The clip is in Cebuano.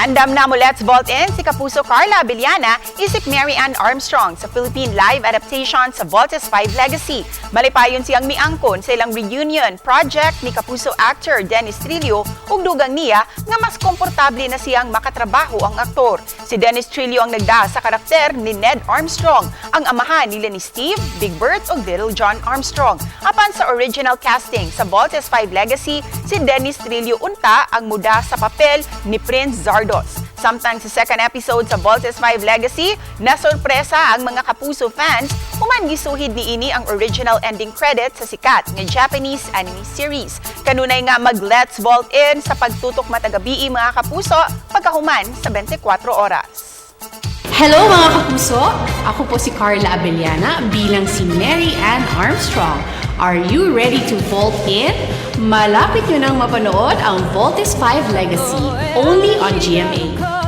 Andam na mo Let's Vault In si Kapuso Carla Abellana isip Mary Ann Armstrong sa Philippine live adaptation sa Voltes 5 Legacy. Malipayon siyang miangkon sa ilang reunion project ni Kapuso actor Dennis Trillo ug dugang niya nga mas komportable na siyang makatrabaho ang aktor. Si Dennis Trillo ang nagda sa karakter ni Ned Armstrong, ang amahan nila ni Steve, Big Bert ug Little John Armstrong. Apan sa original casting sa Voltes 5 Legacy, si Dennis Trillo unta ang muda sa papel ni Prince Zardos. Samtang sa second episode sa Voltes 5 Legacy, nasorpresa ang mga Kapuso fans human gisuhid niini ang original ending credit sa sikat nga Japanese anime series. Kanunay nga mag Let's Vault In sa pagtutok matag gabii, mga kapuso, pagkahuman sa 24 oras. Hello, mga kapuso! Ako po si Carla Abellana bilang si Mary Ann Armstrong. Are you ready to vault in? Malapit nyo nang mapanood ang Voltes 5 Legacy only on GMA.